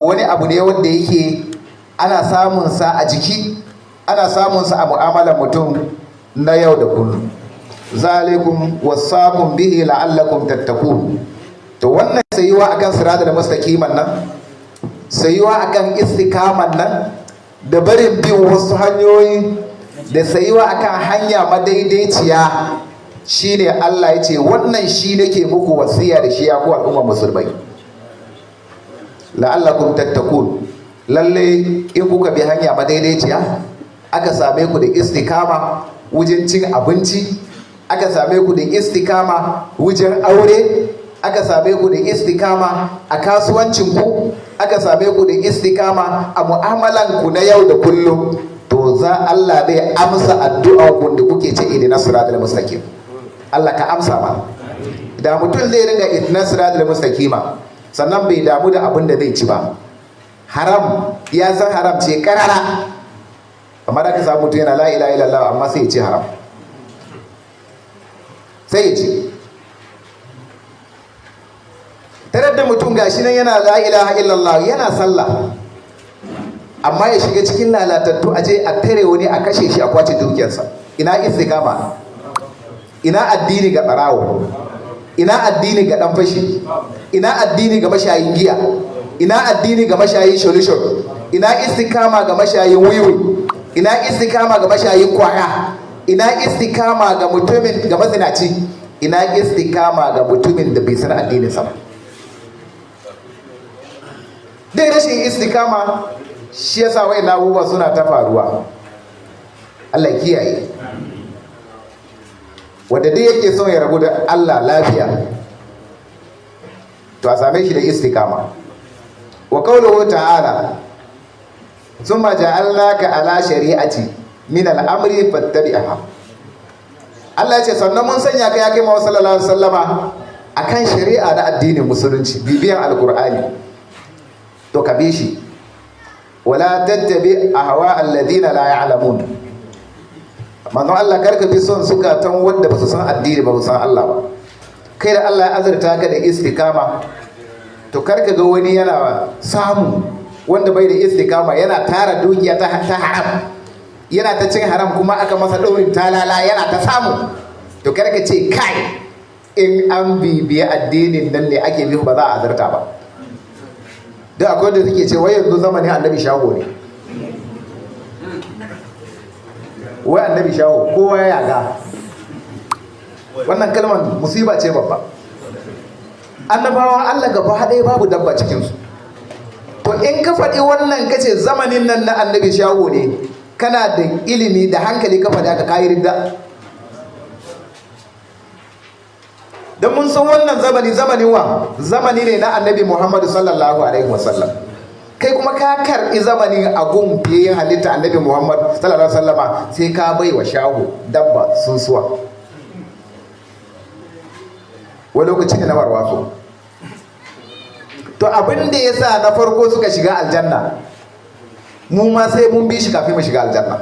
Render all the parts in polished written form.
Wani abu ne wanda yake ana samun sa a jiki, ana samun sa a mu'amalar mutum na yau da kullum. Zalikum wasakum bihi la'allakum tattaqun. To wannan sayuwa akan siratal mustaqiman nan, sayuwa akan istikaman nan, da barin bin wasu hanyoyi, da sayuwa akan hanya madaidaiciya, shine Allah ya ce wannan shi nake muku wasiya da shi, ya ku al'umma musulmai, la'allakum tattaqun. Lalle in kuka bi hanya madaidaiciya, aka same ku da istikama wajen cin abinci, aka same ku da istikama wajen aure, aka same ku da istikama a kasuwancinku, aka same ku da istikama a mu'amalanku na yau da kullum, to za Allah zai amsa addu'an ku da kuke ce ihdina siratal mustaqim. Allah ka amsa ma. Da mutum zai ringa ihdina siratal mustaqima, sannan bai damu da abin da zai ci ba, haram ya san haram ce karara, amma da ka samu mutum yana la ilaha illallah, amma sai ya ci haram, sai ya ci tarar da mutum gashi nan yana la ilaha illallah, yana sallah, amma ya shiga cikin lalatattu, aje a tare wani, a kashe shi, a kwace dukiyarsa. Ina istiqama? Ina addini ga barawo? Ina addini ga dan fashi? Ina addini ga mashayin giya? Ina addini ga mashayin solution? Ina istikama ga mashayin wiwi? Ina istikama ga mashayin kwaya? Ina istikama ga mutumin ga mazinaci? Ina istikama ga mutumin da bai san addinin sa ba? Dai rashin istikama shi yasa wayannan abubuwa suna ta faruwa. Allah kiyaye. Wanda dai yake son ya rabu da Allah lafiya, to a same shi da istikama. Wa qawluhu ta'ala: thumma ja'alnaka ala shari'ati min al-amri fattabi'ha. Allah ya ce sannan mun sanya ka, ya kai Muhammad sallallahu alaihi wasallama, akan shari'a na addinin musulunci, bibiyan alqur'ani, to ka bi shi. Wala tattabi ahwa alladhina la ya'lamun. Manzon Allah, karka bi son zukatan wanda ba su san addini ba, su san Allah ba. Kai da Allah ya azurta ka da istikama, to karka ga wani yana samu wanda bai da istikama, yana tara dukiya ta haram, yana ta cin haram, kuma aka masa ɗaurin talala, yana ta samu, to karka ce kai, in an bibiya addinin nan ne ake bi, ba za a azurta ba. Duk akwai wanda suke ce wai yanzu zamanin Annabi Shaho ne, wai Annabi Shaho kowa ya yaga. Wannan kalmar musiba ce babba. Annabawan Allah gaba ɗaya babu dabba cikinsu. To in ka faɗi wannan, kace zamanin nan na Annabi Shaho ne, kana da ilimi da hankali ka faɗi aka kayi ridda. Don mun san wannan zamani zamanin wa? Zamani ne na Annabi Muhammadu sallallahu alaihi wasallam. Kai kuma ka karɓi zamanin a gun fiye halitta Annabi Muhammad sallallahu alaihi wasallama, sai ka bai wa shaho, dabba, sunsuwa. Wani lokaci ne na warwaso. To abin da ya sa na farko suka shiga aljanna, mu ma sai mun bi shi kafin mu shiga aljanna.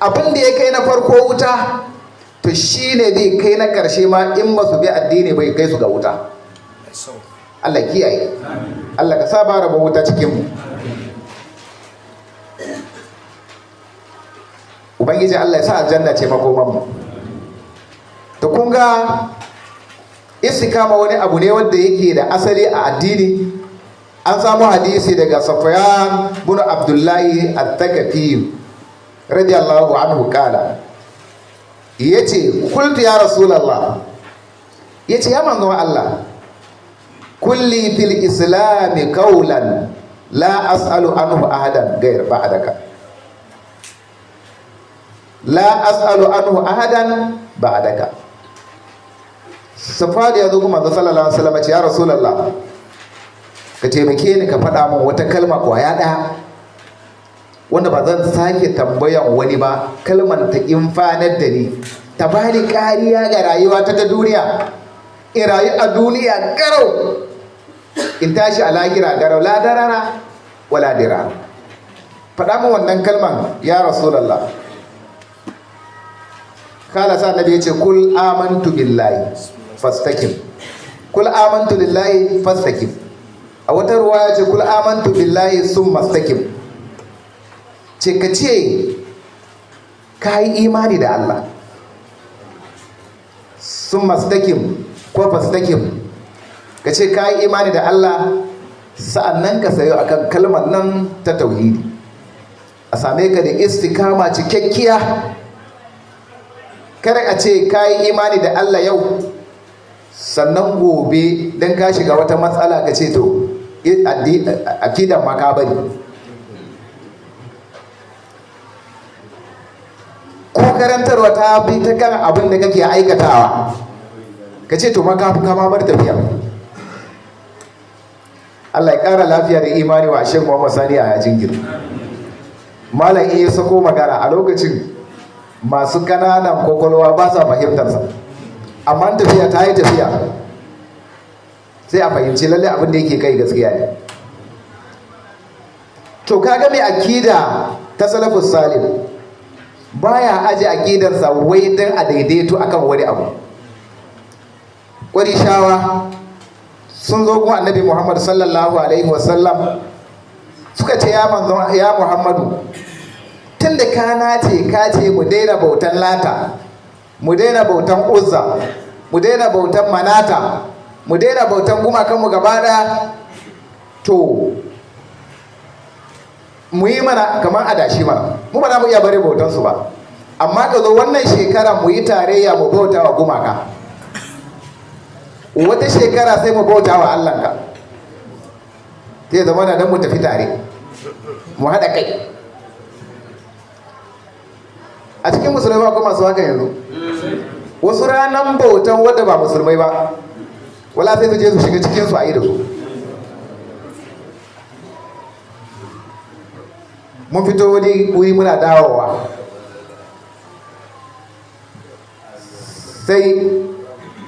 Abin da ya kai na farko wuta, to shi ne zai kai na karshe ma, in ba su bi addini bai kai su ga wuta. Allah kiyaye. Allah ka sa ba rabon wuta cikin mu. Ubangiji Allah ya sa aljanna ce makoman mu. To kun ga istikama wani abu ne wanda yake da asali a addini. An samu hadisi daga Safyan bin Abdullahi al-Thaqafi radiyallahu anhu, kala yace: qultu ya Rasulullah, yace ya manzon Allah, kulli fil islami qawlan la as'alu anhu ahadan ghayr ba'daka, la as'alu anhu ahadan ba'daka. Safadi ya zo kuma manzo sallallahu alaihi wasallam ce: ya Rasulullah, ka taimake ni ka faɗa min wata kalma kwaya ɗaya wanda ba zan sake tambayan wani ba, kalmar ta imfanar da ni, ta bani kariya ga rayuwa ta duniya, in rayu a duniya garau, in tashi a lahira garau, la darara wala dira. Faɗa min wannan kalman, ya Rasulallah. Kala, sa Annabi ya ce: kul amantu billahi fastaqim, kul amantu lillahi fastaqim. A wata ruwa ya ce, "Kul amantu billahi summa staqim." Ce ka ce ka yi imani da Allah, summa staqim ko fastaqim, ka ce ka yi imani da Allah, sa'annan ka sayo akan kalmar nan ta tauhidi, a same ka da istikama cikakkiya. Kada a ce ka yi imani da Allah yau, sannan gobe don ka shiga wata matsala ka ce, to, akidan ma ka bari. Ko karantarwa ta bi ta kan abin da kake aikatawa, ka ce, to, ma ka kama bar tafiya. Allah ya ƙara lafiya da imani wa Sheikh Muhammad Sani a Jingir. Malam iya sako magana a lokacin, masu kananan kwakwalwa ba sa fahimtarsa, amma tafiya ta yi tafiya, sai a fahimci lalle abin da yake kai gaskiya ne. To, kaga mai akida ta salafus salih baya aje akidarsa wai dan a daidaito akan wani abu. Shawa sun zo kuma Annabi Muhammad sallallahu alaihi wasallam, suka ce, "Ya manzon, ya Muhammadu, tun da ka nace ka ce mu daina bautan Lata, mu daina bautan Uzza, mu daina bautan Manata, mu daina bautan gumakanmu gaba daya, to mu yi mana kamar adashi mana. Mu ba za mu iya bari bautan su ba, amma ka zo wannan shekara mu yi tarayya mu bauta wa gumaka, wata shekara sai mu bauta wa Allahnka, zai zama da mu tafi tare, mu haɗa kai." A cikin musulmai ba kuma masu haka yanzu. Wasu ranar bautan wadda ba musulmai ba, wala sai su je su shiga cikin su a yi da su. Mun fito wani wuri muna dawowa, sai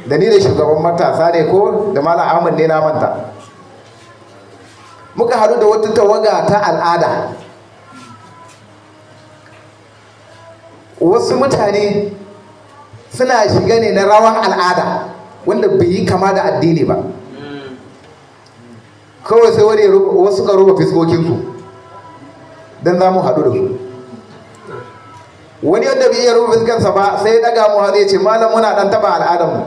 da ni da shugaban matasa ne ko da Malam Ahmad ne, na manta, muka haɗu da wata tawaga ta al'ada. Wasu mutane suna shiga ne na rawan al'ada wanda bai yi kama da addini ba. Kawai sai wani wasu ka rufe fiskokinsu don za mu haɗu da su. Wani wanda bai iya rufe fiskansa ba sai ya ɗaga mu hannu ya ce, "Malam, muna ɗan taɓa al'adarmu."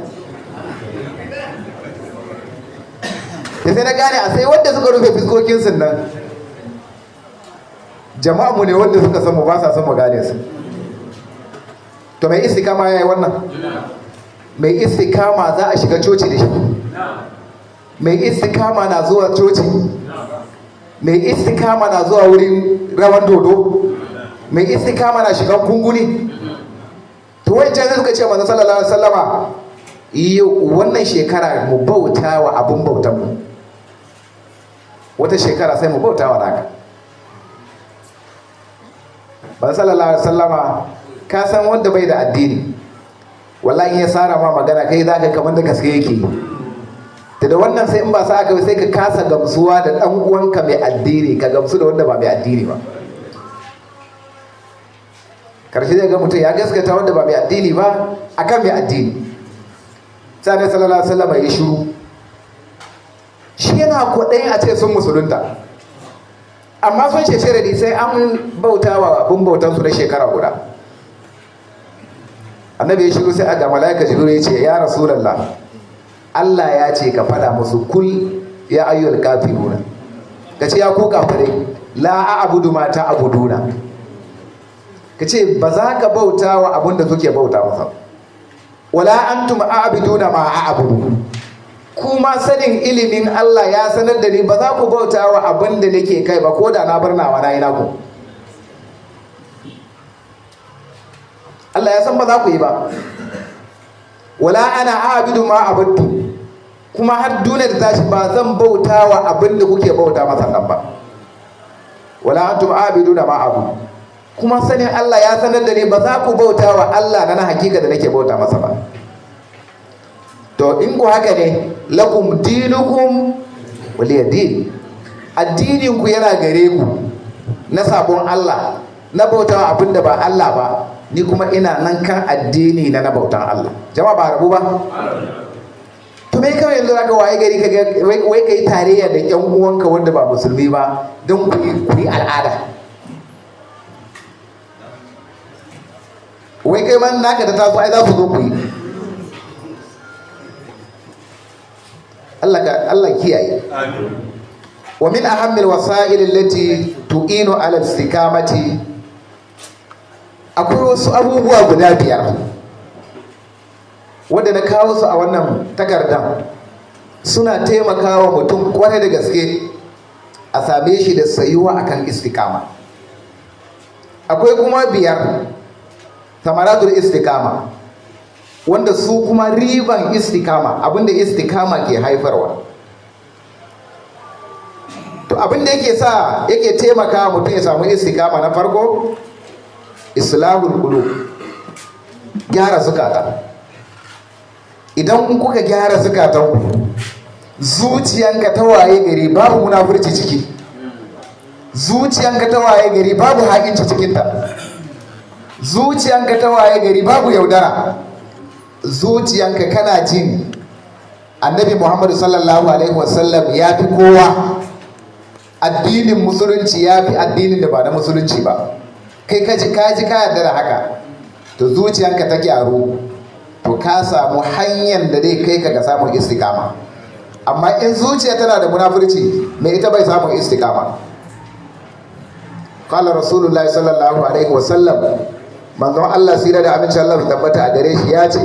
Da sai na gane a sai wanda suka rufe fiskokinsu nan jama'a mu ne, wanda suka san mu ba sa son mu gane su. To, mai istikama ya yi wannan? Mai istikama za a shiga coci da shi? Mai istikama na zuwa coci? Mai istikama na zuwa wurin rawan dodo? Mai istikama na shigan kunguni? To, wancan sai suka ce manzo sallallahu alaihi wasallama, iyo wannan shekara mu bauta wa abun bautan mu, wata shekara sai mu bauta wa naka. Ban sallallahu alaihi wasallama, ka san wanda bai da addini, wallahi ya sara ma magana, kai zaka kamar da gaske yake yi. Ta da wannan sai in ba sa aka sai ka kasa gamsuwa da dan uwanka mai addini, ka gamsu da wanda ba mai addini ba. Karshe zai ga mutum ya gaskata wanda ba mai addini ba akan mai addini. Sai Annabi sallallahu alaihi wasallam ya shiru. Shi yana kwaɗayin a ce sun musulunta, amma sun ce sharadi sai an bauta wa abun bautan su na shekara guda. Annabi ya shiru, sai a ga malaika Jibril ya ce, "Ya Rasulullah, Allah ya ce ka fada musu, kul ya ayyuhal kafiruna, ka ce, ya ku kafirai, la a'budu ma ta'buduna, ka ce ba za ka bauta wa abun da suke bauta masa, wala antum a'biduna ma a'budu, kuma sanin ilimin Allah ya sanar da ni ba za ku bauta wa abin da nake kai ba, ko da na bar nawa na yi naku. Allah ya san ba za ku yi ba. Wala ana abidu ma abudtu, kuma har duniya da tashi ba zan bauta wa abin da kuke bauta masa nan ba. Wala antum abiduna ma abu, kuma sanin Allah ya sanar da ni ba za ku bauta wa Allah na hakika da nake bauta masa ba. To, in ku haka ne, lakum dinukum waliya din, addinin ku yana gare ku na sabon Allah, na bautawa abin da ba Allah ba, ni kuma ina nan kan addini na na bautan Allah." Jama'a, ba rabu ba. To, To me kawai yanzu aka waye gari kaga wai kai tarayya da yan uwanka wanda ba musulmi ba don ku yi al'ada? Wai kai man naka ta taso, ai za ku zo ku yi. Allah ka Allah kiyaye. Wa min ahammil wasa'il allati tu'inu ala istiqamati, akwai wasu abubuwa guda biyar wanda na kawo su a wannan takardar, suna taimakawa mutum kwarai da gaske a same shi da sayuwa akan istikama. Akwai kuma biyar samaratul istikama, wanda su kuma riban istikama, abinda istikama ke haifarwa. To abinda yake sa yake taimaka mutum ya samu istikama, na farko, islahul qulub, gyara zukata. Idan kuka gyara zukatanku, zuciyanka ta waye gari babu munafurci ciki, zuciyanka ta waye gari babu haƙinci cikinta, zuciyanka ta waye gari babu yaudara, zuciyanka kana jin Annabi Muhammadu sallallahu alaihi wasallam ya fi kowa, addinin Musulunci ya fi addinin da ba na Musulunci ba, kai kaji kaji ka yarda da haka, to zuciyanka ta gyaru, to ka samu hanyar da zai kai ka ga samun istikama. Amma in zuciya tana da munafurci, mai ita bai samun istikama. Qala Rasulullahi sallallahu alaihi wasallam, manzon Allah sira da amincin Allah tabbata a gare shi ya ce,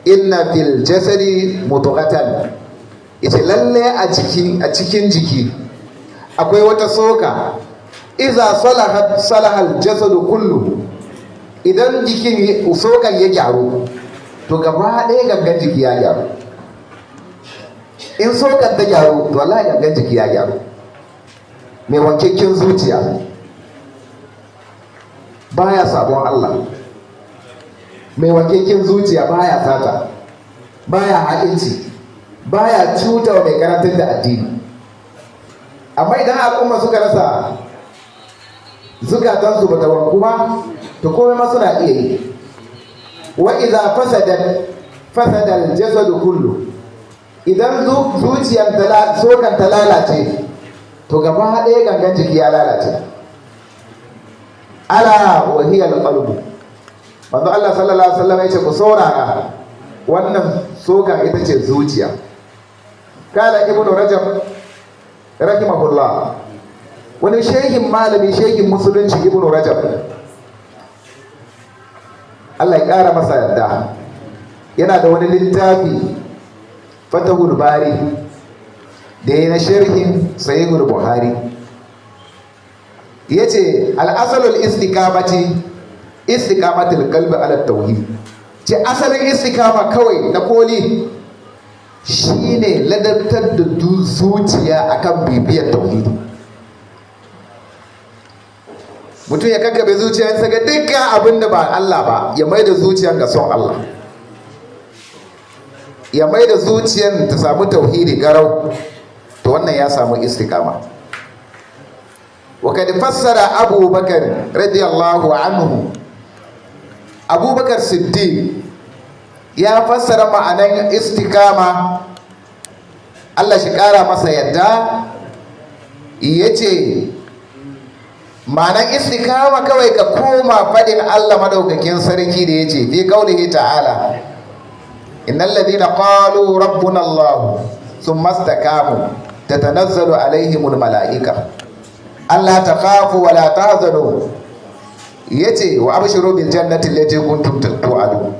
inna fil jasadi mudghatan, yace lalle a cikin jiki akwai wata soka, iza salahat salahal jasadu kullu, idan jikin sokan ya gyaru, to gaba ɗaya gangan jiki ya gyaru. In sokan ta gyaru, to wallahi gangan jiki ya gyaru. Mai wankakken zuciya baya sabon Allah, mai wankakken zuciya baya sata, baya ha'inci, baya cuta mai karantar da addini. Amma idan al'umma suka rasa zukatansu bata wanku ba, to komai ma suna iya yi. Wa idza fasadat fasada al-jasad kullu, idan zuciyar sokan ta lalace, to gaba ɗaya gangan jiki ya lalace. Ala wa hiya al-qalb. Manzo Allah sallallahu alaihi wasallam yace, ku saurara, wannan sokan ita ce zuciya. Kala Ibnu Rajab rahimahullah, wani shehin malami, shehin Musulunci, Ibnu Rajab, Allah ya ƙara masa yarda, yana da wani littafi, Fatahul Bari, da ya na sharhin Sahihul Buhari, ya ce al'asalul istiqamati istiqamatul qalbi ala tauhid. Ce asalin istikama kawai na koli shine ladabtar da zuciya akan bibiyar tauhidi. Mutum ya kakkabe zuciyarsa ga dukkan abin da ba Allah ba, ya mai da zuciyar ga son Allah, ya mai da zuciyar ta samu tauhidi garau, to wannan ya samu istikama. Wa kad fassara Abu Bakar radiyallahu anhu, Abubakar Siddiq ya fassara ma'anan istikama, Allah shi kara masa yadda, ya ce ma'anan istikama kawai ka koma fadin Allah madaukakin sarki da ya ce fi qaulihi ta'ala, innal ladina qalu rabbuna Allah thumma istaqamu tatanazzalu alaihimul mala'ika alla takhafu wa la tahzanu, yace wa abshiru bil jannati allati kuntum tu'adun.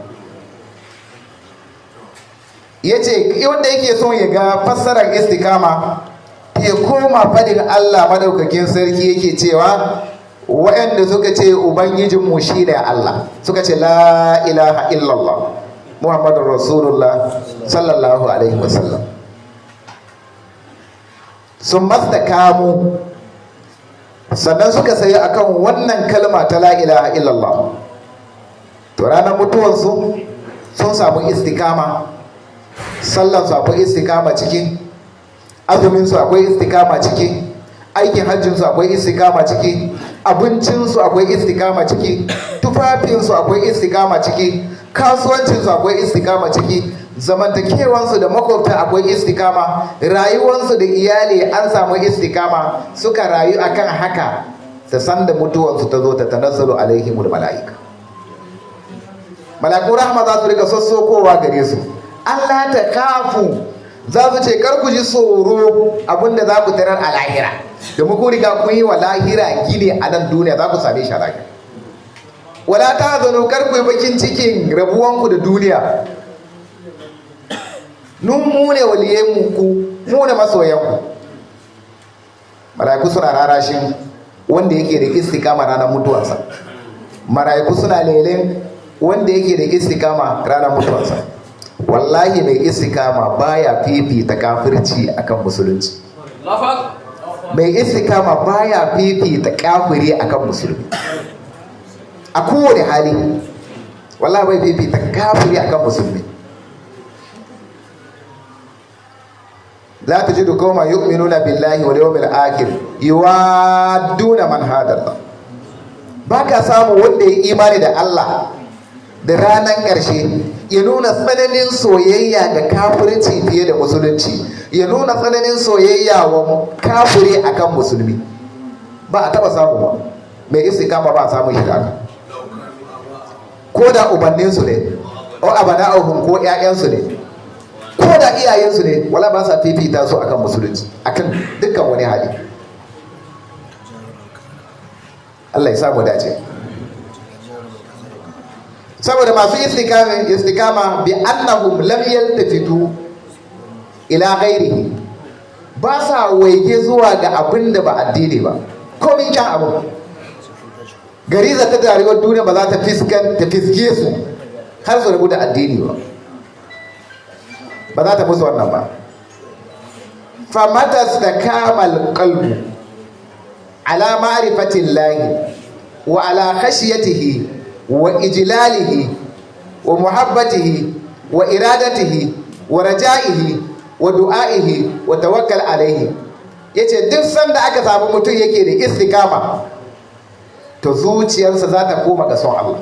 Yace wanda yake son ya ga fassarar istikama, ya koma fadin Allah madaukakin sarki, yake cewa waɗanda suka ce ubangijinmu shine Allah, suka ce la ilaha illallah Muhammadun Rasulullah sallallahu alaihi wasallam, sun mastakamu, sannan suka sayi akan wannan kalma ta la ilaha illallah, to ranar mutuwarsu sun samu istikama. Sallansu akwai istikama ciki, azuminsu akwai istikama ciki, aikin hajjinsu akwai istikama ciki, abincinsu akwai istikama ciki, tufafinsu akwai istikama ciki, kasuwancinsu akwai istikama ciki, Zamantakewansu da makwabta akwai istikama, rayuwansu da iyali an samu istikama. Suka rayu akan haka, ta sanda mutuwansu ta zo, ta tanazzalu alaihimul mala'ika, mala'ikun rahma za su rika sassokowa gare su. Allah ta kafu za su ce, "Kar ku ji tsoro abinda za ku tarar a lahira, domin ku riga kun yi wa lahira gini a nan duniya, za ku same shi a lahira. Wala ta zano, kar ku yi bakin cikin rabuwanku da duniya. Nun mu ne waliyan ku, mu ne masoyanku." Mala'iku suna rarashin wanda yake da istikama ranar mutuwarsa. Mala'iku suna lelen wanda yake da istikama ranar mutuwarsa. Wallahi mai istikama baya fifita kafirci akan musulunci. Mai istikama baya fifita kafiri akan musulmi a kowane hali. Wallahi bai fifita kafiri akan musulmi. La tajidu qauman yu'minuna billahi wal yawmil akhir yuwadduna man hada Allah. Baka samu wanda ya imani da Allah da ranar ƙarshe ya nuna tsananin soyayya ga kafirci fiye da musulunci, ya nuna tsananin soyayya wa kafiri akan musulmi. Ba a taba samu ba. Mai istikama ba a samun shi haka, ko da ubanninsu ne, o abana'uhum, ko ƴaƴansu ne, ko da iyayensu ne, wala ba sa fifita su akan musulunci akan dukkan wani hali. Allah ya samu dace. Saboda masu istikama, bi annahum lam yaltafitu ila ghairihi, ba sa waige zuwa ga abin da ba addini ba. Komin kyan abu, gariza ta rayuwar duniya ba za ta fiskan ta fisge su har su rabu da addini ba, ba za ta musu wannan ba. Famata stakamal qalbu ala ma'rifatin lahi wa ala khashiyatihi wa ijlalihi wa muhabbatihi wa iradatihi wa raja'ihi wa du'a'ihi wa tawakkal alaihi. Yace duk sanda aka samu mutum yake da istikama, to zuciyarsa za ta koma ga son Allah,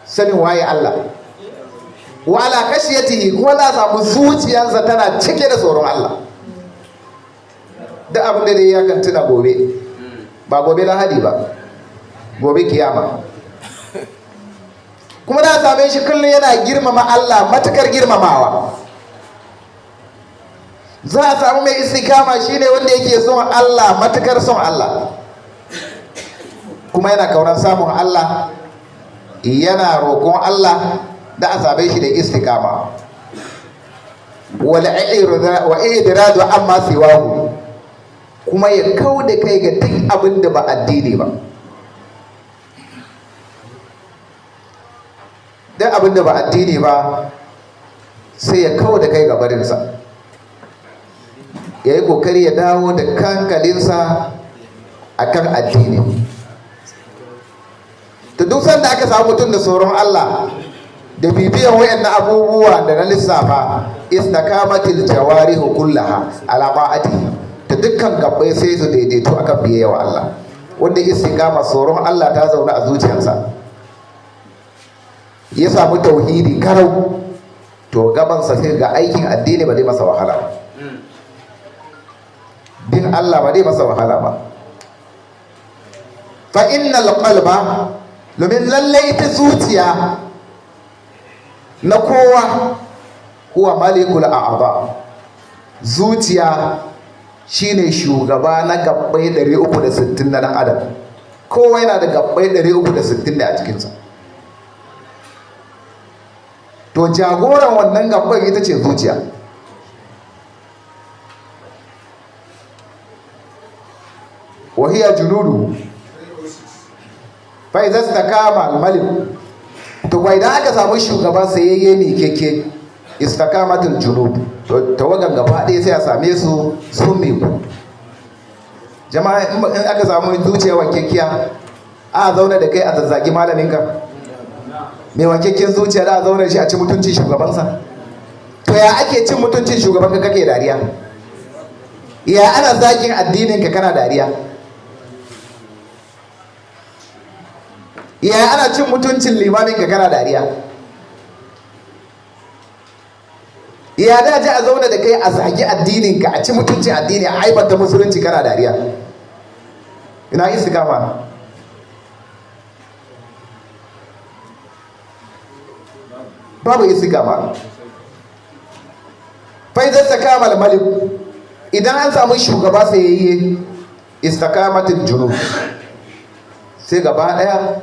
sanin waye Allah, wa ala khashiyatihi, kuma za a samu zuciyarsa tana cike da tsoron Allah. Duk abin da dai ya kan tuna gobe, ba gobe Lahadi ba, gobe kiyama. Kuma da same shi kullum yana girmama Allah matukar girmamawa. Za a samu mai istikama shine wanda yake son Allah matukar son Allah, kuma yana kaunar samun Allah, yana roƙon Allah da a same shi da istikama. Wal i'radu amma siwahu, kuma ya kau da kai ga duk abin da ba addini ba. Duk abin da ba addini ba sai ya kau da kai ga barinsa, ya yi kokari ya dawo da kankalinsa a kan addini. To duk sanda aka samu mutum da tsoron Allah da bibiyan wayannan abubuwa da na lissafa, istakamatil jawarihu kullaha ala ta'atihi, ta dukkan gabbai sai su daidaito akan biyayya wa Allah. Wanda istikama, tsoron Allah ta zauna a zuciyarsa, ya samu tauhidi karau, to gabansa sai ga aikin addini ba zai masa wahala ba, bin Allah ba zai masa wahala ba. Fa innal qalba, domin lallai ita zuciya na kowa, huwa malikul a'dha, zuciya shine shugaba na gabbai 360 na dan adam. Kowa yana da gabbai 360 ne a cikinsa. To jagoran wannan gabbai ita ce zuciya. Wa hiya junudu fa idza istakama al-malik, to kwa idan aka samu shugaba sayayye mai keke, istakamatul junud, to tawagan gaba ɗaya sai a same su sun miku. Jama'a, in aka samu zuciya wankekiya, a zauna da kai a zazzagi malaminka? Mai wankekken zuciya da a zauna shi a ci mutuncin shugabansa? To ya ake cin mutuncin shugabanka kake dariya? Ya ana zagin addininka kana dariya? Ya ana cin mutuncin limaminka kana dariya? Ya dace a zauna da kai a zagi addininka, a ci mutuncin addini, a aibanta musulunci, kana dariya? Ina istiqama? Babu istiqama. Fa idan istakama al-malik, idan an samu shugaba sayayye, istakamatul junub, sai gaba daya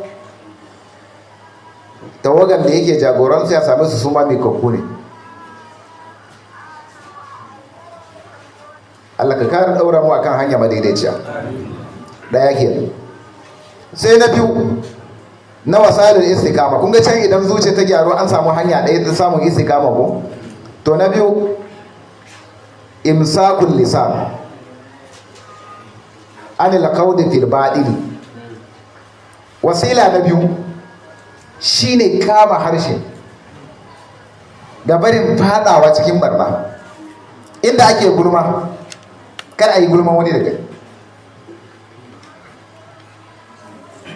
tawagan da yake jagoranta ya same su suma mikakku ne. Allah ka kara daura mu akan hanya madaidaiciya. Daya kenan. Sai na biyu na wasalin istiqama. Kun ga can idan zuciya ta gyaru an samu hanya ɗaya ta samun istiqama ko? To na biyu, imsakul lisan anil qawli fil batil. Wasila na biyu shine kama harshe da barin fadawa cikin barna. Inda ake gulma, kar a yi gulman wani da kai.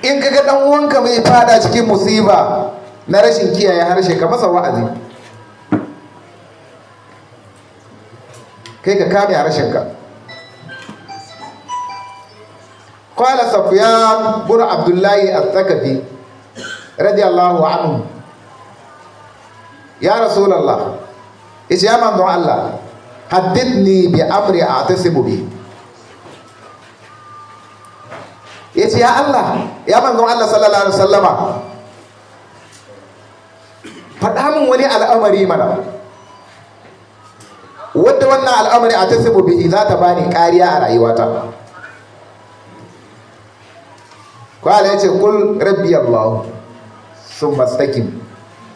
In kaga dan uwanka mai fada cikin musiba na rashin kiyaye harshe, ka masa wa'azi, kai ka kame harshenka. Qala Sufyan bin Abdullahi al-Thaqafi radiyallahu anhu, ya Rasulullah, yace ya manzon Allah, haddithni bi amri a'tasimu bi. Yace ya Allah, ya manzon Allah sallallahu alaihi wasallama, faɗa min wani al'amari mana, wadda wannan al'amari a tasibu bihi za ta bani kariya a rayuwata. Kwala ya ce kul rabbi Allah sun mastakim.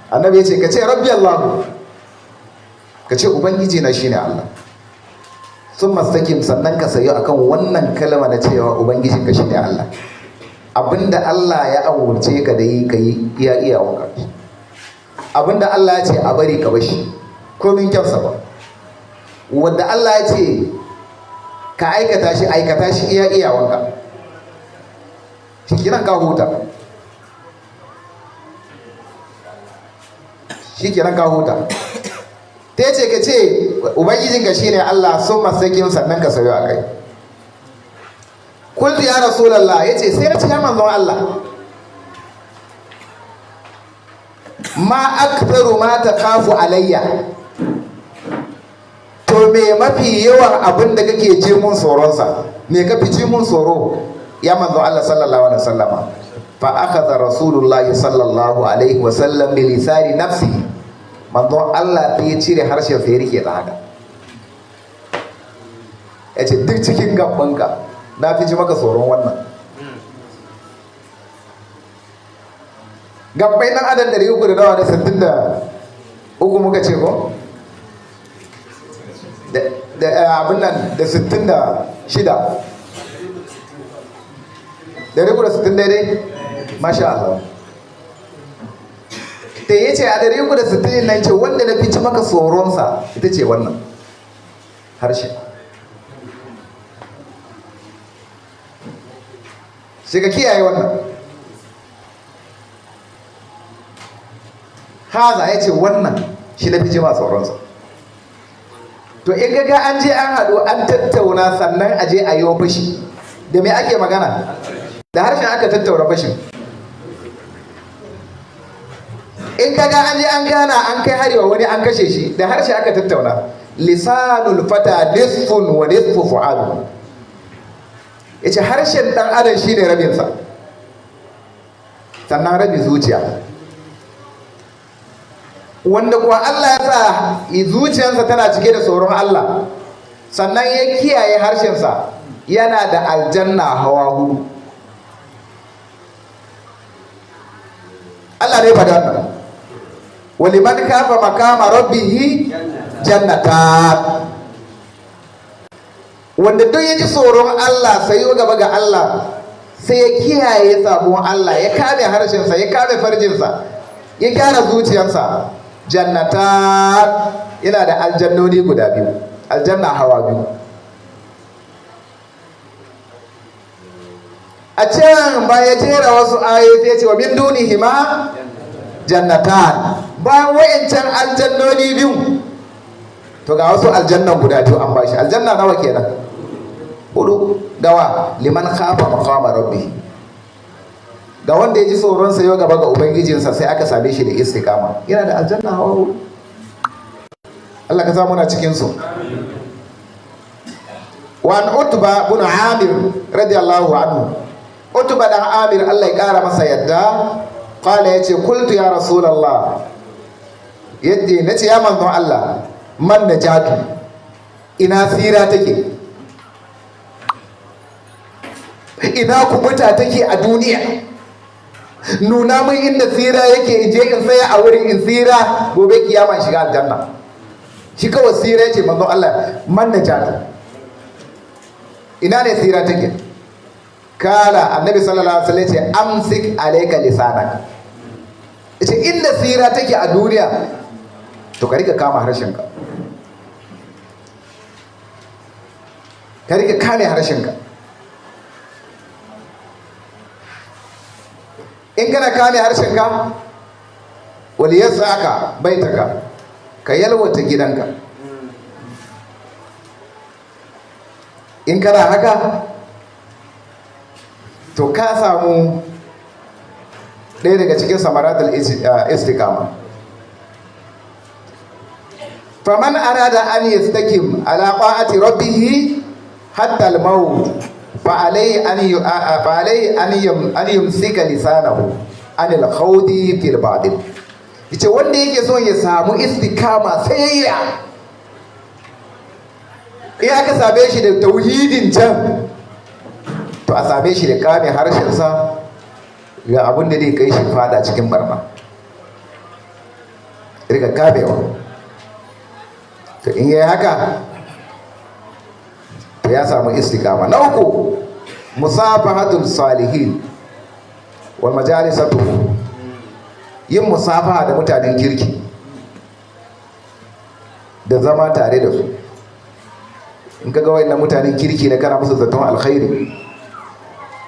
Annabi ya ce ka ce rabbi Allah, ka ce ubangiji na shine Allah, sun mastakim, sannan ka sayo akan wannan kalma na cewa ubangijin ka shine Allah. Abinda Allah ya awurce ka da yi, ka yi iya iyawanka. Abinda Allah ya ce a bari, ka bashi komin kyansa ba. Wanda Allah ya ce ka aikata shi, aikata shi iya iyawanka. Shi kiran ka huta, shi kiran ka huta. Ta ce ka ce ubangijinka shine Allah, sun masakin, sannan ka sayo a kai. Kultu ya Rasulallah, ya ce sai na ce ya manzon Allah, ma aktharu ma takhafu alayya, to me mafi yawan abin da kake ji mun tsoronsa, me ka fi ji mun tsoro ya manzon Allah sallallahu alaihi wasallama? Fa akhadha Rasulullahi sallallahu alaihi wasallam bi lisani nafsihi. Manzon Allah sai ya cire harshen sai ya rike ta haka, ya ce duk cikin gabanka na fi ji maka tsoron wannan. Gabbai dan adam 363 muka ce ko da abin nan da 66, 360 daidai, masha Allah. Ta yi ce a 360 nan ce wanda na fi ci maka tsoronsa ita ce wannan harshe. Sai ka kiyaye wannan. Haza ya ce wannan shi na fi ji ma tsoronsa. To in ga an je an haɗu an tattauna, sannan a je a yi fashi, da me ake magana? Da harshen aka tattauna fashin. In kaga an je an gana an kai harewa wani an kashe shi, da harshe aka tattauna. Lisanul fata nisfun wa nisfu fu'adu. Yace harshen dan adam shine rabin sa, sannan rabin zuciya. Wanda kuwa Allah ya sa zuciyarsa tana cike da tsoron Allah, sannan ya kiyaye harshensa, yana da aljanna hawa hudu. Allah ne faɗa wannan. Waliman kafa makama rabbihi jannatan. Wanda duk ya ji tsoron Allah, sai ya gaba ga Allah, sai ya kiyaye sabon Allah, ya kame harshensa, ya kame farjinsa, ya gyara zuciyarsa, jannatan, yana da aljannoni guda biyu, aljanna hawa biyu. A can ba ya jera wasu ayoyi ya ce wa min dunihima jannatan. Bayan wa'incan aljannoni biyu To ga wasu aljannan guda biyu an bashi. Aljanna nawa kenan? Hudu. Gawa liman khafa maqama rabbi, ga wanda ya ji tsoron sa yau gaba ga ubangijinsa, sai aka same shi da istiqama, yana da aljanna hawa hudu. Allah ka sa muna cikin su. Wa an Utba bin Amir radiyallahu anhu, Utba dan Amir, Allah ya kara masa yadda, qala, yace: qultu ya Rasulullah, yadda nace, ya manzon Allah, man najatu, ina tsira take, ina kubuta take a duniya? Nuna min inda tsira yake, in je in tsaya a wurin, in tsira, gobe kiyama in shiga aljanna. Shi kawai tsira yace. Manzon Allah, man najatu, ina ne tsira take? Kala, Annabi sallallahu alaihi wasallam yace: amsik alayka lisanak. Yace inda tsira take a duniya, to ka rika kama harshenka, ka rika kame harshenka. In kana kame harshenka, wal yasaka baitaka, ka yalwata gidanka. In kana haka, to ka samu ɗaya daga cikin samaratul istiqama. Faman arada an yastakim ala ta'ati rabbih hatta al-maut, fa alayhi an fa alayhi an yumsika lisanahu an al-khawdi fil batil. Yace wanda yake son ya samu istikama, sai ya in aka same shi da tauhidin can, to a same shi da kame harshensa ga abin da zai kai shi fada cikin barna, rika kamewa. To in yi haka, to ya samu istikama. Na uku, musafahatul salihin wal majalisatu, yin musafaha da mutanen kirki da zama tare da su. In ka ga wayannan mutanen kirki da kana musu zaton alkhairi,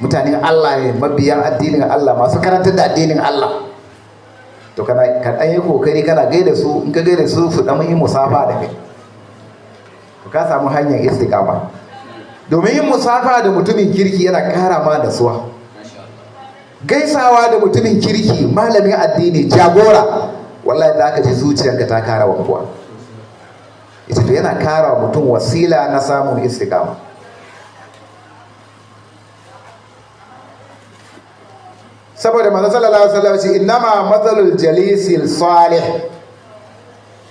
mutanen Allah ne, mabiyan addinin Allah, masu karantar da addinin Allah, to kana ka dan yi kokari kana gaida su. In ka gaida su, su dan yi musafa da kai, to ka samu hanyar istiqama. Domin yin musafa da mutumin kirki yana kara ma da suwa. Gaisawa da mutumin kirki, malamin addini, jagora, wallahi za ka ji zuciyarka ta kara wankuwa. Ita to yana kara wa mutum wasila na samun istiqama. Saboda manzo sallallahu alaihi wasallam ce: innama mathalul jalisil salih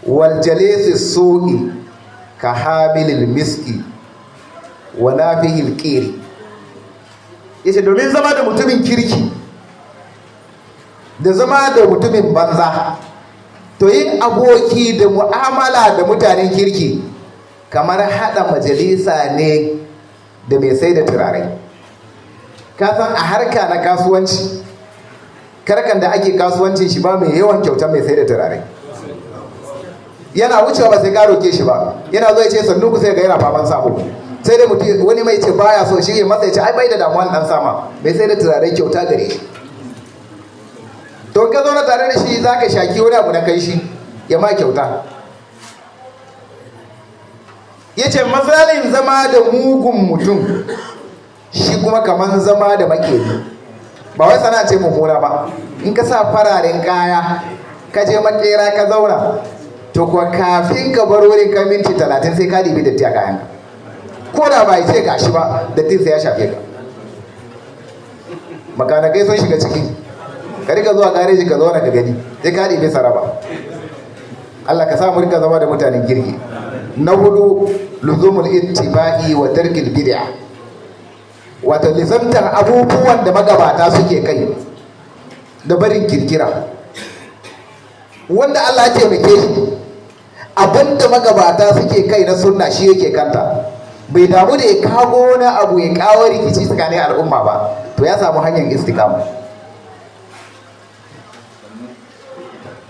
wal jalisi su'i ka hamilil miski wa nafihil qiri. Yace domin zama da mutumin kirki da zama da mutumin banza, to yin aboki da mu'amala da mutanen kirki kamar hada majalisa ne da mai sai da turare. Ka san a harka na kasuwanci, karkan da ake kasuwancin shi, ba mai yawan kyauta mai sai da turare. Yana wucewa, ba sai ka roke shi ba, yana zo ya ce sannu ku, sai ga yana faman sabo. Sai dai mutum wani mai ce baya so, shi ya masa, ya ce ai bai da damuwan dan sama. Mai sai da turare kyauta gare shi. To ka zauna tare da shi, zaka shaki wani abu na kai shi ya ma kyauta. Yace misalin zama da mugun mutum shi kuma kaman zama da makeri. Ba wai sana'a ce mummuna ba. In ka sa fararen kaya ka je makera ka zauna, to kuwa kafin ka bar wurin ka minti 30, sai ka dibi datti a kayanka. Ko da ba ce gashi ba, dattin sai ya shafe ka. Makanakai sun shiga ciki. Ka rika zuwa gareji ka zauna ka gani, sai ka dibi saraba. Allah ka sa mu rika zama da mutanen kirki. Na hudu, luzumul ittiba'i wa tarkil bid'a, wato lizamtar abubuwan da magabata suke kai da barin kirkira. Wanda Allah ya taimake shi, abinda magabata suke kai na sunna shi yake kanta, bai damu da ya kago wani abu ya kawo rikici tsakanin al'umma ba, to ya samu hanyar istiqama.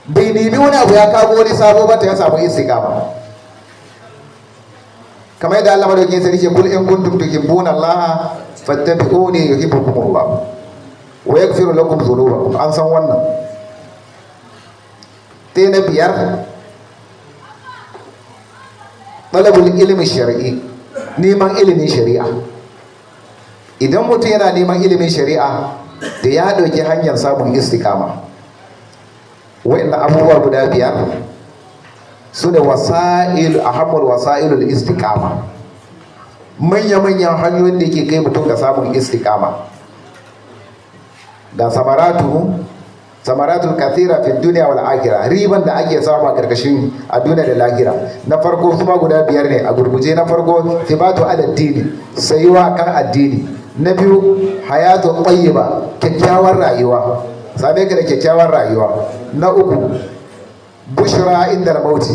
Bai nemi wani abu ya kago wani sabo ba, to ya samu istiqama. Kamar yadda Allah madaukakin sarki ce: kul in kuntum tuhibbuna Allah fattabi'uni yuhibbukumullah wa yaghfiru lakum dhunubakum. An san wannan. Sai na biyar, Talabul ilmi shar'i, neman ilimin shari'a. Idan mutum yana neman ilimin shari'a, da ya ɗauki hanyar samun istikama. Wa'annan abubuwa guda biyar su ne wasa'il, ahammul wasa'ilul istikama, manya-manyan hanyoyin da ke kai mutum ga samun istikama. Ga samaratu, samaratul kathira fi dunya wal akhirah, riban da ake samu a karkashin a duniya da lahira. Na farko, kuma guda biyar ne, a gurguje. Na farko, thibatu ala dini, sayuwa kan addini. Na biyu, hayatu tayyiba, kyakkyawar rayuwa, same ka da kyakkyawar rayuwa. Na uku, bushra inda mauti,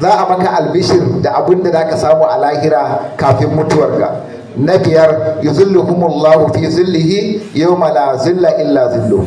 za a maka albishir da abin da zaka samu a lahira kafin mutuwarka. Na biyar, yuzilluhumullahu fi zillihi yawma la zilla illa zilluhu.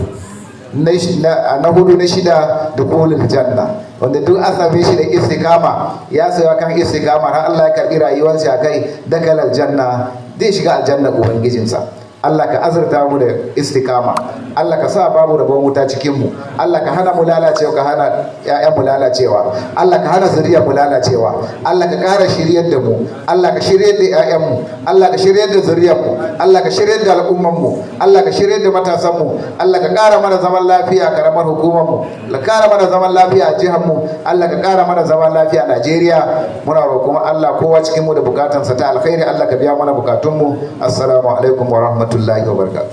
Na hudu, na shida, dukhulul janna, wanda duk an same shi da istikama, ya sayo kan istikama har Allah ya karbi rayuwarsa kai, dakal aljanna, zai shiga aljanna ubangijinsa. Allah ka azurta mu da istikama. Allah ka sa babu rabon wuta cikin mu. Allah ka hana mu lalacewa, ka hana ƴaƴan mu lalacewa. Allah ka hana zuriyar mu lalacewa. Allah ka ƙara shiryar da mu. Allah ka shiryar da ƴaƴan mu. Allah ka shiryar da zuriyar mu. Allah ka shiryar da al'umman mu. Allah ka shiryar da matasan mu. Allah ka ƙara mana zaman lafiya a karamar hukumar mu. Allah ka ƙara mana zaman lafiya a jihar mu. Allah ka ƙara mana zaman lafiya a Najeriya. Muna roƙon Allah, kowa cikin mu da bukatansa ta alkhairi, Allah ka biya mana bukatun mu. Assalamu alaikum wa rahmatullahi wa barakatuh.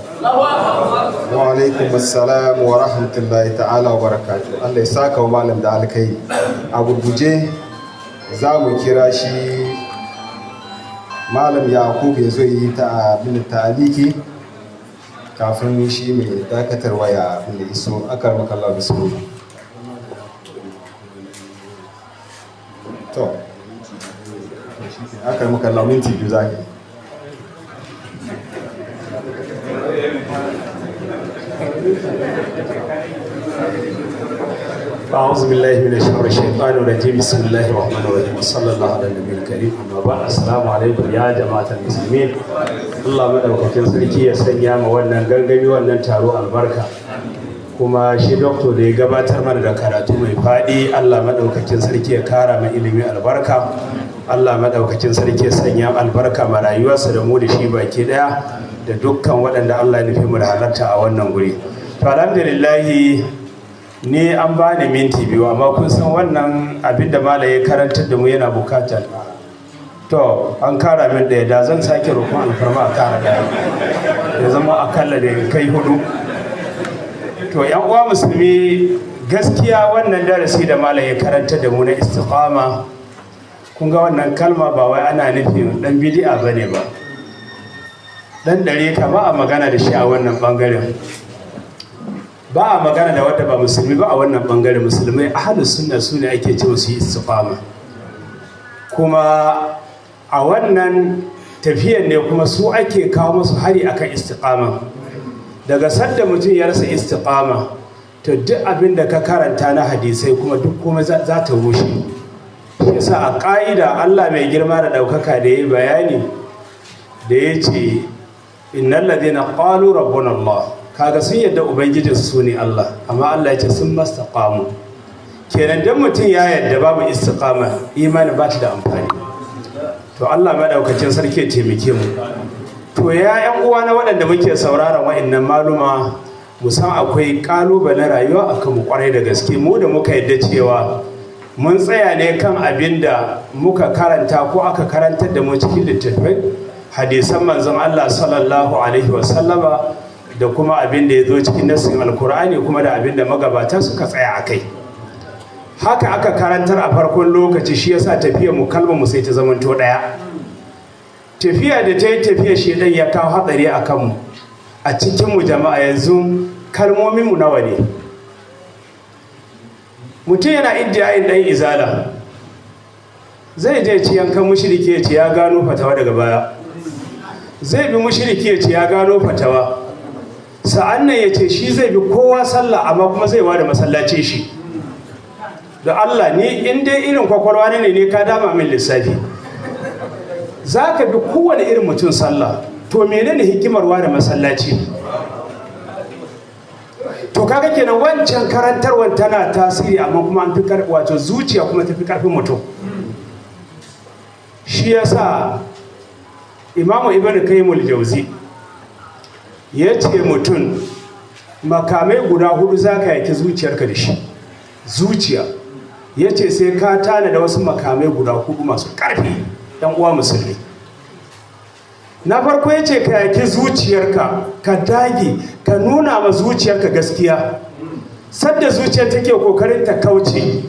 Wa alaikum assalam wa rahmatullahi ta'ala wa barakatuh. Allah ya saka wa malam da alkai. A gurguje za mu kira shi Malam Yakub ya zo yi ta abin ta'aliki kafin shi mai dakatarwa ya abin da iso. Akar makalla, bismillah. To, akar makalla, minti 2 za ka yi. أعوذ بالله من الشر الشيطان الرجيم. بسم الله الرحمن الرحيم، وصلى الله على النبي الكريم. أما بعد، السلام عليكم يا جماعة المسلمين. Allah madaukakin sarki ya sanya ma wannan gangami, wannan taro albarka. Kuma shi doctor da ya gabatar mana da karatu mai faɗi, Allah madaukakin sarki ya kara mai ilimi albarka. Allah madaukakin sarki ya sanya albarka ma rayuwarsa da mu da shi baki daya, da dukkan waɗanda Allah ya nufi mu da halarta a wannan guri. To, alhamdulillahi, ni an bani minti 2, amma kun san wannan abin da malam ya karantar da mu yana bukatar, to, an kara min ɗaya, da zan sake roƙon alfarma a kara ɗaya, ya zama akalla da kai hudu. To, yan uwa musulmi, gaskiya wannan darasi da malam ya karantar da mu na istiqama, kun ga wannan kalma ba wai ana nufin dan bid'a bane ba, dan dare ka ba a magana da shi a wannan bangaren, ba a magana da wadda ba musulmi ba a wannan bangare. Musulmai ahlus sunna su ne ake ce su yi istiqama. Kuma a wannan tafiyan ne kuma su ake kawo musu hari akan istiqama. Daga sadda mutum ya rasa istiqama, to duk abin da ka karanta na hadisai kuma duk kuma za ta rushe. Shi yasa a ƙa'ida Allah mai girma da ɗaukaka da ya bayani da ya ce innal ladina qalu rabbuna Allah, kaga sun yadda ubangijin su ne Allah, amma Allah ya ce sun mastaqamu. Kenan dan mutum ya yadda babu istiqama, imani ba ta da amfani. To, Allah madaukakin sarki ya taimake mu. To, ya yan uwa na waɗanda muke sauraron wa'annan maluma, mu san akwai ƙalubalen rayuwa akan mu kwarai da gaske, mu da muka yadda cewa mun tsaya ne kan abin da muka karanta ko aka karantar da mu cikin littattafai, hadisan manzon Allah sallallahu alaihi wasallama, da kuma abin da ya zo cikin nassin Alkur'ani, kuma da abin da magabata suka tsaya a kai. Haka aka karantar a farkon lokaci. Shi yasa tafiyar mu, kalmar mu sai ta zamanto ɗaya. Tafiya da ta yi tafiya, shedan ya kawo hatsari a kanmu, a cikinmu. Jama'a, yanzu kalmomin mu nawa ne? Mutum yana iddiyayin ɗan izala, zai je ci yankan mushriki, ya ce ya gano fatawa. Daga baya zai bi mushriki, ya ce ya gano fatawa. Sa'an nan ya ce shi zai bi kowa sallah, amma kuma zai ware masallaci shi. Da Allah, ni in dai irin kwakwalwa ne, ne ka dama min lissafi. Za ka bi kowane irin mutum sallah, to menene hikimar ware masallaci? To, kaga kenan wancan karantarwar tana tasiri, amma kuma an fi, wato zuciya kuma tafi karfin mutum. Shi yasa Imamu Ibn Qayyim Jauzi ya ce mutum makamai guda hudu za ka yaki zuciyarka da shi. Zuciya, ya ce sai ka tana da wasu makamai guda hudu masu ƙarfi. Ɗan uwa musulmi, na farko ya ce ka yaki zuciyarka, ka dage ka nuna ma zuciyarka gaskiya. Sadda zuciyar take kokarin ta kauce,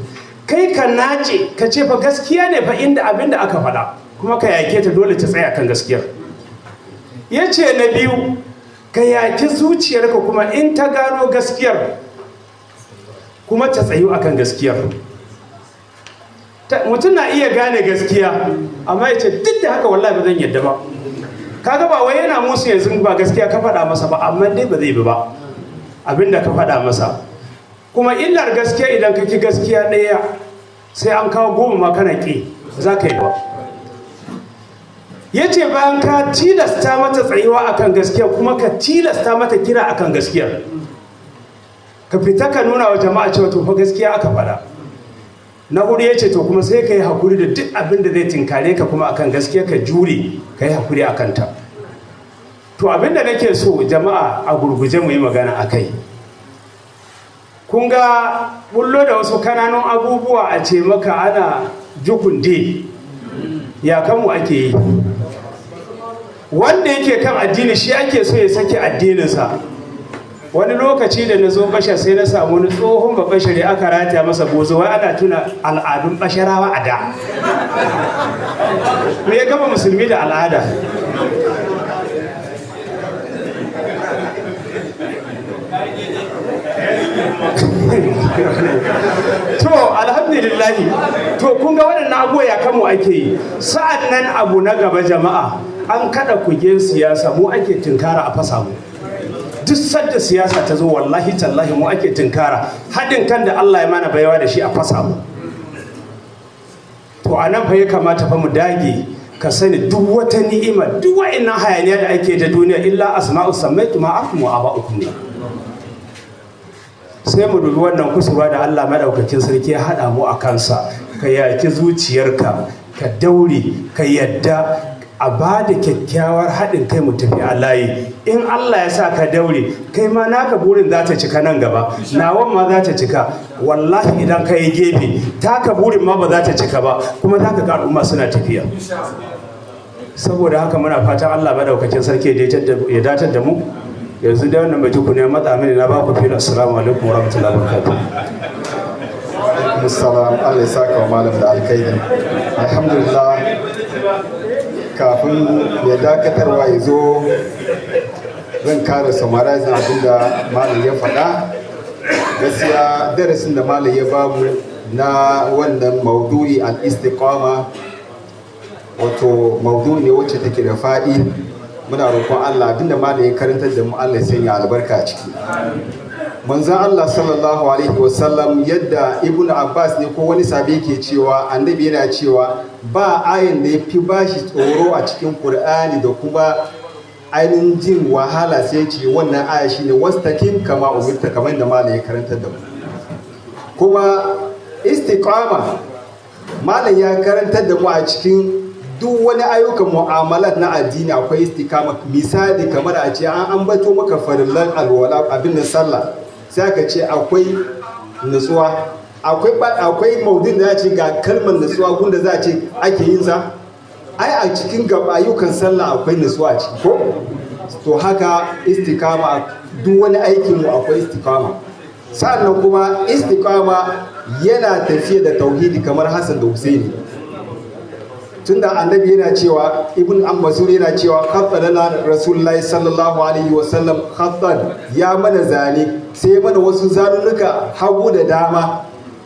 kai ka nace ka ce fa gaskiya ne fa inda abin da aka faɗa, kuma ka yake ta, dole ta tsaya kan gaskiyar. Ya ce na biyu, ka yaki zuciyarka kuma in ta gano gaskiyar kuma ta tsayu akan gaskiyar. Mutum na iya gane gaskiya, amma ya ce duk da haka wallahi ba zan yadda ba. Kaga ba wai yana musu yanzu ba gaskiya ka faɗa masa ba, amma dai ba zai bi ba abinda ka faɗa masa. Kuma illar gaskiya, idan ka ki gaskiya ɗaya, sai an kawo 10 ma kana ƙi, za ka yi ba. Ya ce bayan ka tilasta mata tsayuwa akan gaskiya, kuma ka tilasta mata kira akan gaskiyar, ka fita ka nuna wa jama'a cewa to fa gaskiya aka faɗa. Na hudu, ya ce to kuma sai ka yi hakuri da duk abin da zai tinkare ka kuma akan gaskiya, ka jure, ka yi hakuri a kanta. To abin da nake so jama'a a gurguje mu yi magana a kai, kun ga bullo da wasu kananun abubuwa a ce maka ana Jukun Day, ya kanmu ake yi. Wanda yake kan addini shi ake so ya sake addininsa. Wani lokaci da na zo Bashar, sai na samu wani tsohon ba Bashari aka rataya masa bozo, wai ana tuna al'adun Basharawa a da. Me ya gama musulmi da al'ada? To alhamdulillahi, to kun ga waɗannan abubuwa ya kamo ake yi. Sa'an nan abu na gaba, jama'a, an kada kugen siyasa, mu ake tunkara a fasa mu. Duk sadda siyasa ta zo, wallahi tallahi mu ake tunkara, haɗin kan da Allah ya mana baiwa da shi a fasa mu. To a nan fa ya kamata fa mu dage. Ka sani duk wata ni'ima, duk wa'annan hayaniya da ake da duniya, illa asma'u sammaytumuha antum wa aba'ukum ne. Sai mu dubi wannan kusurwa da Allah madaukakin sarki ya haɗa mu a kansa. Ka yaki zuciyarka, ka daure, ka yadda a ba da kyakkyawar haɗin kai, mu tafi a layi. In Allah ya sa ka daure, kai ma naka burin za ta cika nan gaba, nawan ma za ta cika. Wallahi idan ka yi gefe, taka burin ma ba za ta cika ba, kuma za ka ga al'umma suna tafiya. Saboda haka muna fatan Allah madaukakin sarki ya datar da mu. Yanzu da wannan bai ne matsa mini, na ba ku fili. Assalamu alaikum warahmatullahi wabarakatuh. Musalam, Allah ya saka wa malam da alkhairi. Alhamdulillah, kafin ya dakatarwa ya zo, zan kara summarizing abinda malam ya faɗa. Gaskiya darasin da malam ya bamu na wannan maudu'i, al-istiqama, wato maudu'i ne wacce take da faɗi. Muna roƙon Allah, abinda malam ya karantar da mu, Allah ya sanya albarka a ciki. Manzon Allah sallallahu alaihi wasallam, yadda Ibn Abbas ne ko wani sahabi yake cewa annabi yana cewa ba ayin da ya fi bashi tsoro a cikin Qur'ani da kuma ainihin jin wahala, sai ce wannan aya shine wastaqim kama umirta, kamar da malam ya karantar da mu. Kuma istiqama, malam ya karantar da mu a cikin duk wani ayyukan mu'amalat na addini akwai istiqama. Misali, kamar a ce an ambato maka farillan alwala, abin da sallah, sai aka ce akwai nutsuwa, akwai maudin da ya ce ga kalmar nutsuwa gunda za a ce ake yin sa. Ai a cikin ayyukan sallah akwai nutsuwa a ciki ko? To haka istiqama, duk wani aikin mu akwai istiqama. Sannan kuma istiqama yana tafiya da tauhidi kamar Hassan da Husaini, tunda annabi yana cewa, Ibn Mas'ud yana cewa khatta lana Rasulullahi sallallahu alaihi wasallam khattan, ya mana zane, sai mana wasu zanunnuka hagu da dama.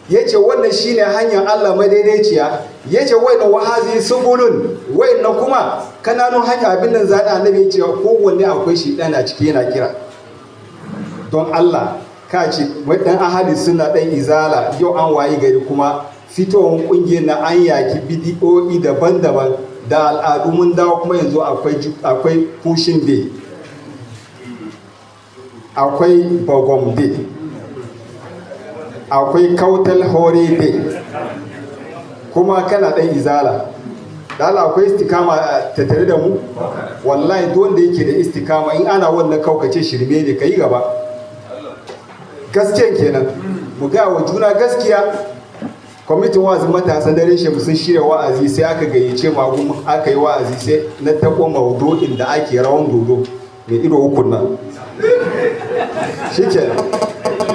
Yace wannan shine hanyar Allah madaidaiciya. Yace wayannan wahazi subulun, wayannan kuma kananun hanya. Abin nan zane, annabi ya ce kowanne akwai shi a ciki yana kira. Don Allah ka ce wai dan ahali suna dan izala, yau an wayi gari kuma fitowar kungiyar na an yaki bidi'o'i daban-daban da al'adu, mun dawo kuma yanzu akwai Pushin Day, akwai Bagom Day, akwai Kautal Hore Day, kuma kana dan izala. Da Allah, akwai istikama tattare da mu? Wallahi, duk wanda yake da istikama, in ana wannan kaukace shirme ne, ka yi gaba. Gaskiyan kenan, mu ga wa juna gaskiya. Kwamitin wa'azin matasan dare shemu sun shirya wa'azi, sai aka gayyace mu, aka yi wa'azi, sai na taɓo maudu'in da ake rawan dodo mai ido ukun nan. Shikenan,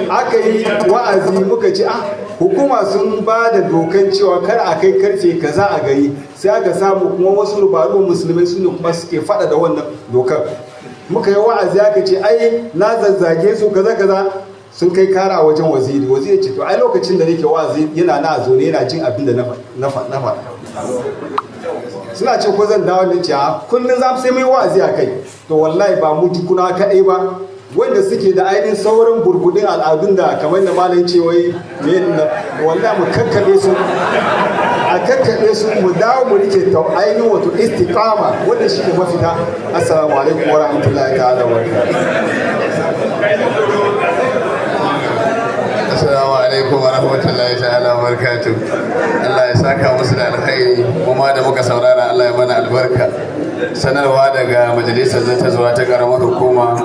aka yi wa'azi, muka ce, ah, hukuma sun ba da dokan cewa kar a kai karfe kaza a gari. Sai aka samu kuma wasu rubaru musulmai su ne kuma suke fada da wannan dokar. Muka yi wa'azi, aka ce ai na zazzage su, kaza kaza. Sun kai kara a wajen waziri. Waziri ce, to ai lokacin da nake wa'azi yana na zo ne, yana jin abin da na faɗa. Suna ce ko zan dawo ne, ce a kullum za mu sai mai wa'azi a kai. To wallahi, ba mu tukuna kaɗai ba, wanda suke da ainihin sauran burkudin al'adun da kamar da malam ce wai me na, wallahi mu kakkaɓe su, a kakkaɓe su, mu dawo mu rike ta ainihin wato istiqama. Wanda shi ne mafita. Assalamu alaikum wa rahmatullahi ta'ala wa barakatuh. Assalamu alaikum wa rahmatullahi ta'ala wa barakatuh. Allah ya saka musu da alkhairi, kuma da muka saurara, Allah ya mana albarka. Sanarwa daga majalisar zartarwa ta karamar hukuma.